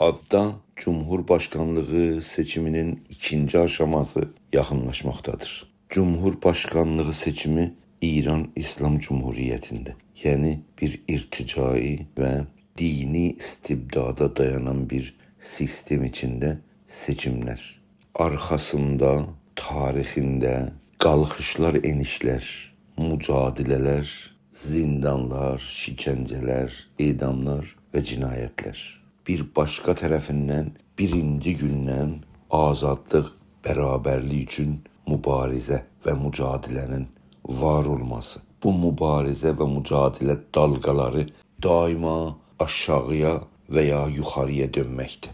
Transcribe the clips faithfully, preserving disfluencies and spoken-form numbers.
آددا جمهورباشقانلیغی سئچیمینین ایکینجی آشاماسی یاخینلاشماقدادیر. جمهورباشقانلیغی سئچیمی ایران ایسلام جمهوریتینده، یعنی بیر ارتجاعی و دینی استبدادا دایانان بیر سیستم ایچینده سئچیملر. آرخاسیندا تاریخینده قالخیشلار، ائنیشلر، مجادله‌لر، زیندانلار، شکنجه‌لر، اعداملار و جنایتلر. بیر باشقا طرفیندن بیرینجی گوندن آزادلیق، برابرلیک اوچون مبارزه و مجادله‌نین وار اولماسی. بو مبارزه و مجادله دالغالاری دائما آشاغییا و یا یوخارییا دؤنمکده.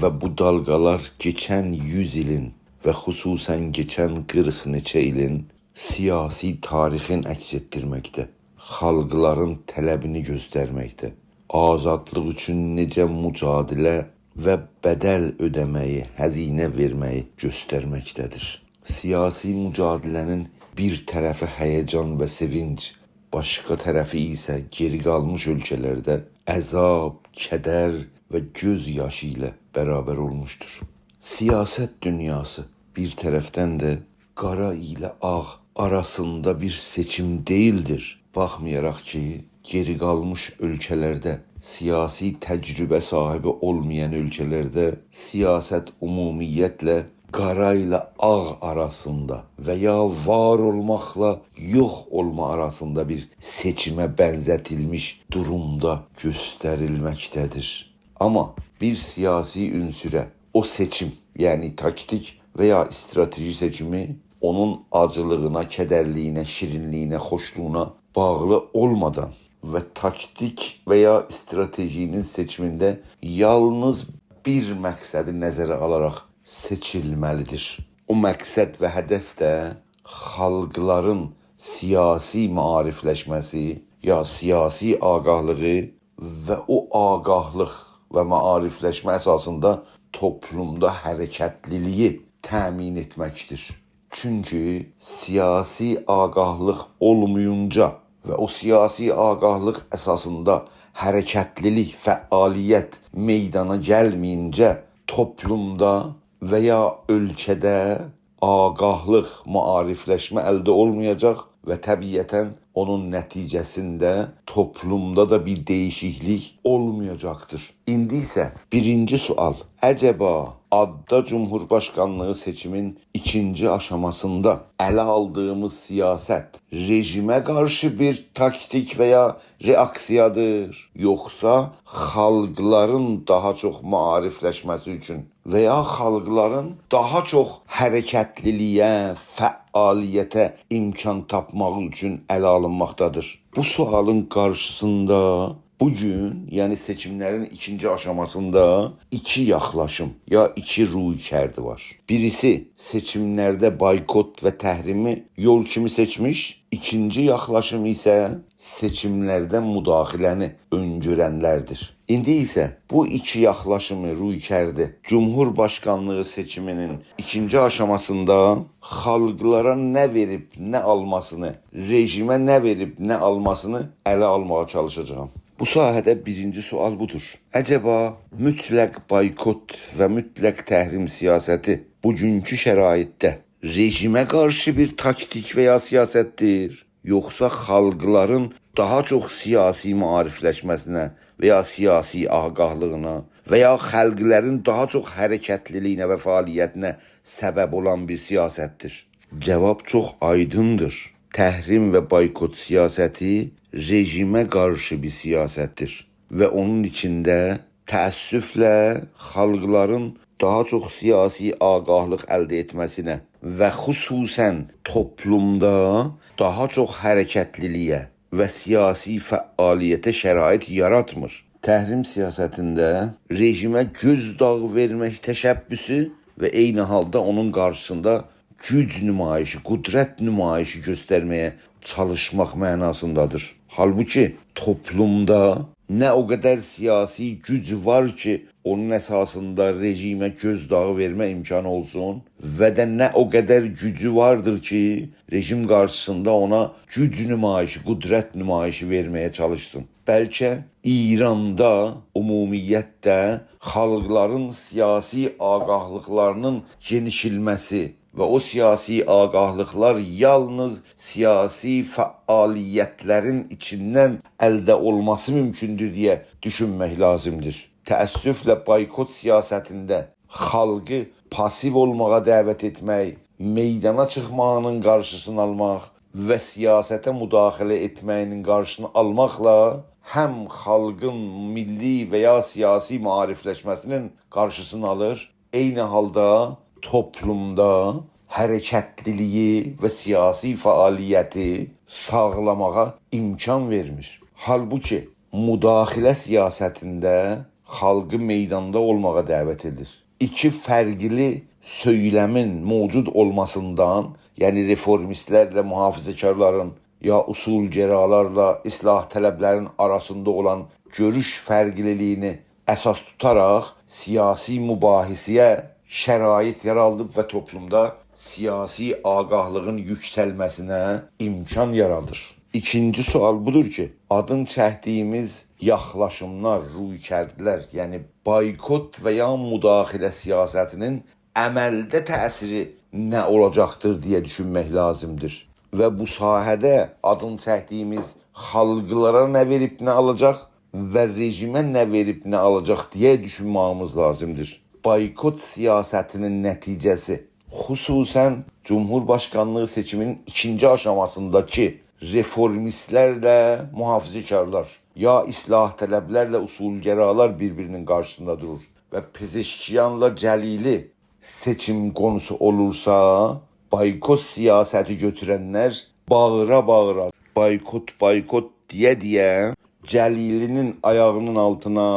و بو دالغالار کئچن یوز ایلین و خصوصاً کئچن قیرخ نئچه ایلین سیاسی تاریخین عکس ائتدیرمکده، خالقلارین طلبینی گؤسترمکده، آزادلیق اوچون نئجه مجادله و بدل اؤده‌مه‌یی، هزینه وئرمه‌یی گؤسترمکده‌دیر. سیاسی مجادله‌نین بیر طرفی هیجان و سئوینج، باشقا طرفی ایسه گئری قالمیش اؤلکه‌لرده عذاب، کدر و گؤز یاشی ایله برابر اولموشدور. سیاست دونیاسی بیر طرفدن ده قارا ایله آغ آراسیندا بیر سئچیم دئییلدیر. باخمایاراق کی، گئری قالمیش اؤلکه‌لرده، سیاسی تجربه صاحیبی اولمایان اؤلکه‌لرده سیاست عمومیتله قارا ایله آغ آراسیندا و یا وار اولماقلا یوخ اولما آراسیندا بیر سئچیمه بنزه‌دیلمیش دورومدا گؤستریلمکده‌دیر. آمما بیر سیاسی عنصره او سئچیم، یعنی تاکتیک و یا استراتژی سئچیمی اونون آجیلیغینا، کدرلیگینه، شیرینلیگینه، خوشلوغونا باغلی اولمادان و تاکتیک و یا استراتژی‌نین سئچیمینده یالنیز بیر مقصدی نظره آلاراق سئچیلمه‌لیدیر. او مقصد و هدف ده خالقلارین سیاسی معاریفلشمه‌سی یا سیاسی آگاهلیغی و او آگاهلیق و معاریفلشمه اساسیندا توپلومدا حرکتلیلیگی تأمین ائتمکدیر. چونکی سیاسی آگاهلیق اولمایینجا و او سیاسی آگاهلیق اساسیندا حرکتلیلیک، فعالیت میدانا گلمه‌یینجه توپلومدا و یا اؤلکه‌ده آگاهلیق، معاریفلشمه الده اولمایاجاق و طبیعتاً اونون نتیجه‌سینده توپلومدا دا بیر دییشیکلیک اولمایاجاقدیر. ایندی ایسه بیرینجی سؤال: عجبا آددا جمهورباشقانلیغی سئچیمین ایکینجی آشاماسیندا اله آلدیغیمیز سیاست رژیمه قارشی بیر تاکتیک و یا رئاکسییادیر، یوخسا خالقلارین داها چوخ معاریفلشمه‌سی اوچون و یا خالقلارین داها چوخ حرکتلیلیگه، فعالیته امکان تاپماغی اوچون اله آلینماقدادیر؟ بو سؤالین قارشیسیندا بو گون، یعنی سئچیملرین ایکینجی آشاماسیندا ایکی یاخلاشیم یا ایکی رویکرد وار. بیریسی سئچیملرده بایکوت و تحریمی یول کیمی سئچمیش، ایکینجی یاخلاشیم ایسه سئچیملرده مداخله‌نی اؤنگؤرنلردیر. ایندی ایسه بو ایکی یاخلاشیمی، رویکردی جمهورباشقانلیغی سئچیمینین ایکینجی آشاماسیندا خالقلارا نه وئریب نه آلماسینی، رژیمه نه وئریب نه آلماسینی اله آلماغا چالیشاجاغام. بو ساحه‌ده بیرینجی سؤال بودور: عجبا مطلق بایکوت و مطلق تحریم سیاستی بوگونکو شرایطده رژیمه قارشی بیر تاکتیک و یا سیاستدیر، یوخسا خالقلارین داها چوخ سیاسی معاریفلشمه‌سینه و یا سیاسی آگاهلیغینا و یا خالقلارین داها چوخ حرکتلیلیگینه و فعالیتینه سبب اولان بیر سیاستدیر؟ جواب چوخ آیدیندیر. تحریم و بایکوت سیاستی رژیمه قارشی بیر سیاستدیر و اونون ایچینده تأسفله خالقلارین داها چوخ سیاسی آگاهلیق الده ائتمه‌سینه و خصوصاً توپلومدا داها چوخ حرکتلیلیگه و سیاسی فعالیته شرایط یاراتمیر. تحریم سیاستینده رژیمه گؤزداغی وئرمک تشبثو و عینی حالدا اونون قارشیسیندا گوج نمایشی، قدرت نمایشی گؤسترمه‌یه چالیشماق معناسیندادیر. حالبوکی توپلومدا نه او قدر سیاسی گوج وار کی، اونون اساسیندا رژیمه گؤزداغی وئرمه امکانی اولسون و ده نه او قدر گوجو واردیر کی، رژیم قارشیسیندا اونا گوج نمایشی، قدرت نمایشی وئرمه‌یه چالیشسین. بلکه ایراندا عمومیتله خالقلارین سیاسی آگاهلیقلارینین گئنیشلمه‌سی و او سیاسی آگاهلیقلار یالنیز سیاسی فعالیتلرین ایچیندن الده اولماسی مومکوندور دئیه دوشونمک لازیمدیر. تأسفله بایکوت سیاستینده خالقی پاسیو اولماغا دعوت ائتمک، میدانا چیخماغینین قارشیسینی آلماق و سیاسته مداخله ائتمه‌یینین قارشیسینی آلماقلا هم خالقین میللی و یا سیاسی معاریفلشمه‌سینین قارشیسینی آلیر، عینی حالدا توپلومدا حرکتلیلیگی و سیاسی فعالیتی ساغلاماغا امکان وئرمیر. حالبوکی مداخله سیاستینده خالقی میداندا اولماغا دعوت ائدیر. ایکی فرقلی سؤیلمین موجود اولماسیندان، یعنی رفورمیستلرله محافظه‌کارلارین یا اصولگرالارلا اصلاح‌طلبلرین آراسیندا اولان گؤروش فرقلیلیگینی اساس توتاراق سیاسی مباحثه‌یه شرایط یارادیب و توپلومدا سیاسی آگاهلیغین یوکسلمه‌سینه امکان یارادیر. ایکینجی سؤال بودور کی، آدین چکدیگیمیز یاخلاشیملار، رویکردلر، یعنی بایکوت و یا مداخله سیاستینین عملده تأثیری نه اولاجاقدیر دئیه دوشونمک لازیمدیر. و بو ساحه‌ده آدین چکدیگیمیز خالقلارا نه وئریب نه آلاجاق و رژیمه نه وئریب نه آلاجاق دئیه دوشونمه‌ییمیز لازیمدیر. بایکوت سیاستینین نتیجه‌سی، خصوصاً جمهورباشقانلیغی سئچیمینین ایکینجی آشاماسینداکی رفورمیستلرله محافظه‌کارلار یا اصلاح‌طلبلرله اصولگرالار بیر-بیرینین قارشیسیندا دورور و پزشکیانلا جلیلی سئچیم قونوسو اولورسا، بایکوت سیاستی گؤتورنلر باغیرا-باغیرا، «بایکوت، بایکوت» دئیه-دئیه جلیلی‌نین آیاغی‌نین آلتینا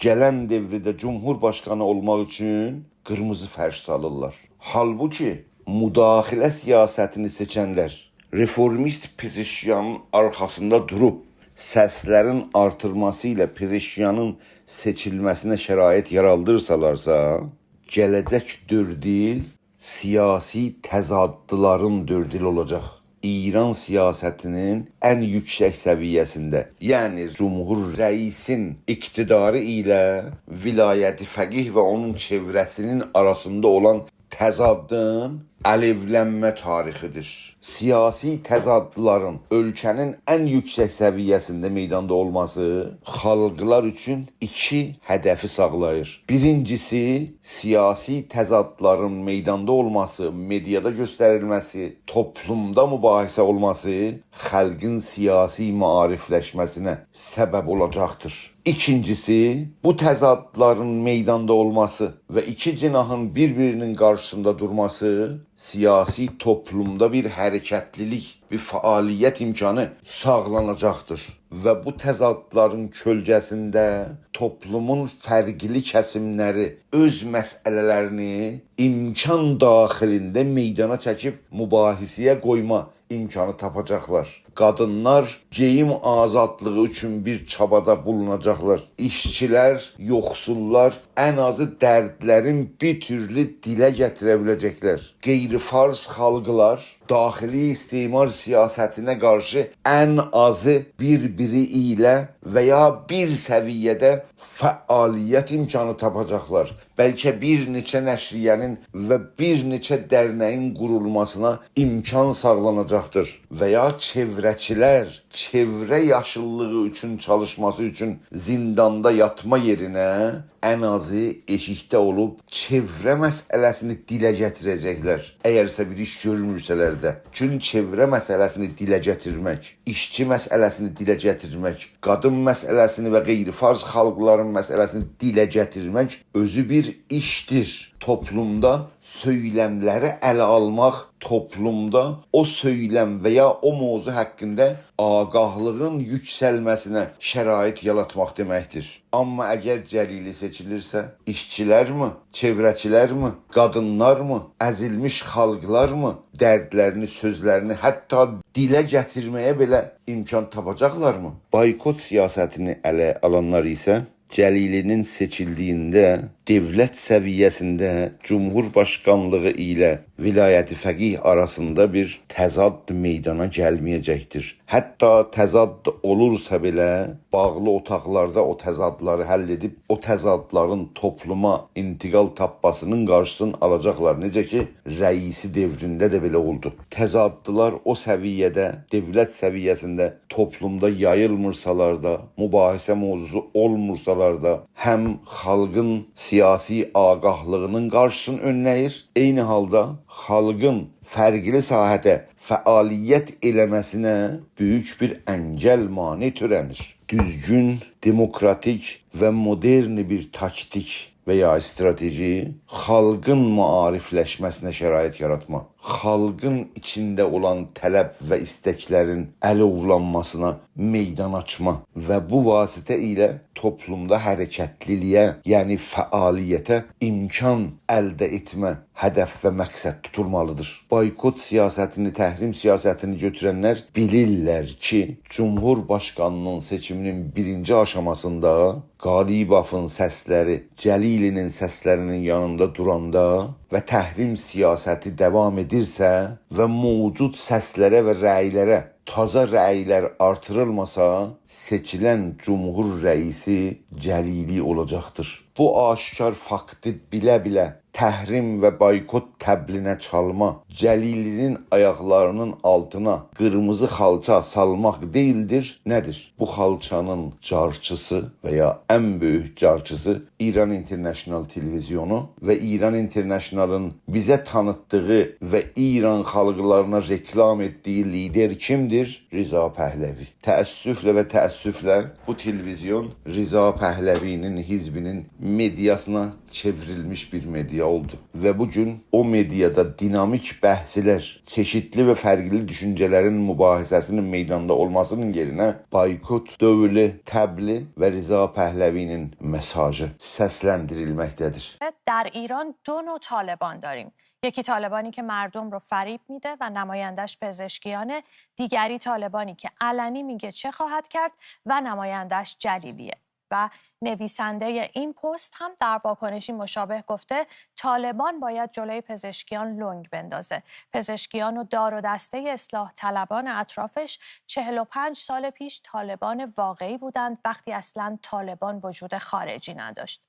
گلن دؤورده جمهورباشقانی اولماق اوچون قیرمیزی فرش سالیرلار. حالبوکی مداخله سیاستینی سئچنلر رفورمیست پزشکیانین آرخاسیندا دوروب سسلرین آرتیرماسی ایله پزشکیانین سئچیلمه‌سینه شرایط یارادیرسالارسا، گله‌جک دؤرد ایل سیاسی تضادلارین دؤرد ایلی اولاجاق. ایران سیاستینین ان یوکسک سویه‌سینده، یعنی جمهور رئیسین اقتداری ایله ولایت فقیه و اونون چئوره‌سینین آراسیندا اولان تضادین آلوولانما تاریخیدیر. سیاسی تضادلارین اؤلکه‌نین ان یوکسک سویه‌سینده میداندا اولماسی خالقلار اوچون ایکی هدفی ساغلاییر. بیرینجیسی، سیاسی تضادلارین میداندا اولماسی، مئدیادا گؤستریلمه‌سی، توپلومدا مباحثه اولماسی خالقین سیاسی معاریفلشمه‌سینه سبب اولاجاقدیر. ایکینجیسی، بو تضادلارین میداندا اولماسی و ایکی جناحین بیر-بیرینین قارشیسیندا دورماسی سیاسی توپلومدا بیر حرکتلیلیک، بیر فعالیت امکانی ساغلاناجاقدیر. و بو تضادلارین کؤلگه‌سینده توپلومون فرقلی کسیملری اؤز مسئله‌لرینی امکان داخلینده میدانا چکیب مباحثه‌یه قویما امکانی تاپاجاقلار. قادینلار گئییم آزادلیغی اوچون بیر چابادا بولوناجاقلار. ایشچیلر، یوخسوللار ان آزی دردلرین بیر تورلو دیله گتیره بیله‌جکلر. غیرفارس خالقلار داخلی استعمار سیاستینه قارشی ان آزی بیر-بیری ایله و یا بیر سویه‌ده فعالیت امکانی تاپاجاقلار. بلکه بیر نئچه نشریه‌نین و بیر نئچه درنه‌یین قورولماسینا امکان ساغلاناجاقدیر. و یا چئوره‌چیلر، چئوره یاشیللیغی اوچون چالیشماسی اوچون زینداندا یاتما یئرینه ان آزی ائشیکده اولوب چئوره مسئله‌سینی دیله گتیره‌جکلر. اگرسه بیر ایش گؤرمورسه‌لر ده. چون چئوره مسئله‌سینی دیله گتیرمک، ایشچی مسئله‌سینی دیله گتیرمک، قادین مسئله‌سینی و غیرفارس خالقلارین مسئله‌سینی دیله گتیرمک اؤزو بیر ایشدیر. توپلومدا سؤیلملری اله آلماق توپلومدا او سؤیلم و یا او موضوع حاقیندا آگاهلیغین یوکسلمه‌سینه شرایط یاراتماق دئمکدیر. آمما اگر جلیلی سئچیلیرسه، ایشچیلرمی، چئوره‌چیلرمی، قادینلارمی، ازیلمیش خالقلارمی دردلرینی، سؤزلرینی حتی دیله گتیرمه‌یه بئله امکان تاپاجاقلارمی؟ بایکوت سیاستینی اله آلانلار ایسه جلیلی‌نین سئچیلدیگینده دؤولت سویه‌سینده جمهورباشقانلیغی ایله ولایت فقیه آراسیندا بیر تضاد میدانا گلمه‌یه‌جکدیر. حتی تضاد اولورسا بئله، باغلی اوتاقلاردا او تضادلاری حل ائدیب، او تضادلارین توپلوما انتقال تاپماسینین قارشیسینی آلاجاقلار. نئجه کی، رئیسی دؤورونده ده بئله اولدو. تضادلار او سویه‌ده، دؤولت سویه‌سینده توپلومدا یاییلمیرسالار دا، مباحثه موضوعسو اولمورسالار دا، هم خالقین سیاسی آگاهلیغینین قارشیسینی اؤنله‌ییر، عینی حالدا خالقین فرقلی ساحه‌ده فعالیت ائله‌مه‌سینه بؤیوک بیر انگل، مانع تؤره‌نیر. دوزگون، دموکراتیک و مدرن بیر تاکتیک و یا استراتژی خالقین معاریفلشمه‌سینه شرایط یاراتما، خالقین ایچینده اولان طلب و ایستکلرین آلوولانماسینا میدان آچما و بو واسطه ایله توپلومدا حرکتلیلییه، یعنی فعالیته امکان الده ائتمه هدف و مقصد توتولمالیدیر. بایکوت سیاستینی، تحریم سیاستینی گؤتورنلر بیلیرلر کی، جمهورباشقانی‌نین سئچیمی‌نین بیرینجی آشاماسیندا قالیبافین سسلری جلیلی‌نین سسلری‌نین یانیندا دوراندا و تحریم سیاستی داوام ائدیرسه و موجود سسلره و رأیلره تازا رأیلر آرتیریلماسا، سئچیلن جمهور رئیسی جلیلی اولاجاقدیر. بو آشکار فاکتی بیله-بیله تحریم و بایکوت طبلینه چالما، جلیلی‌نین آیاقلاری‌نین آلتینا قیرمیزی خالچا سالماق دئییلدیر، نه‌دیر؟ بو خالچانین جارچیسی و یا ان بؤیوک جارچیسی ایران اینترنشنال تلویزیونو و ایران اینترنشنالین بیزه تانیتدیغی و ایران خالقلارینا رکلام ائتدیگی لیدر کیمدیر؟ رضا پهلوی. تأسفله و تأسفله بو تلویزیون رضا پهلوی‌نین حزبی‌نین مئدیاسینا چئوریلمیش بیر مئدیا اولدو. و بو گون او مئدیادا دینامیک بحثلر، چئشیتلی و فرقلی دوشونجه‌لرین مباحثه‌سی‌نین میداندا اولماسی‌نین یئرینه بایکوت، دؤولی، طبلی و رضا پهلوی‌نین مئساژی سسلندیریلمکده‌دیر. در ایران دو نوع طالبان داریم. یکی طالبانی که مردم رو فریب می‌ده و نمایندش پزشکیانه، دیگری طالبانی که علنی میگه چه خواهد کرد و نمایندش جلیلیه. و نویسندهٔ این پست هم در واکنشی مشابه گفته طالبان باید جلوی پزشکیان لنگ بندازه. پزشکیان و دار و دستهٔ اصلاح طلبان اطرافش چهل و پنج سال پیش طالبان واقعی بودند، وقتی اصلاً طالبان وجود خارجی نداشت.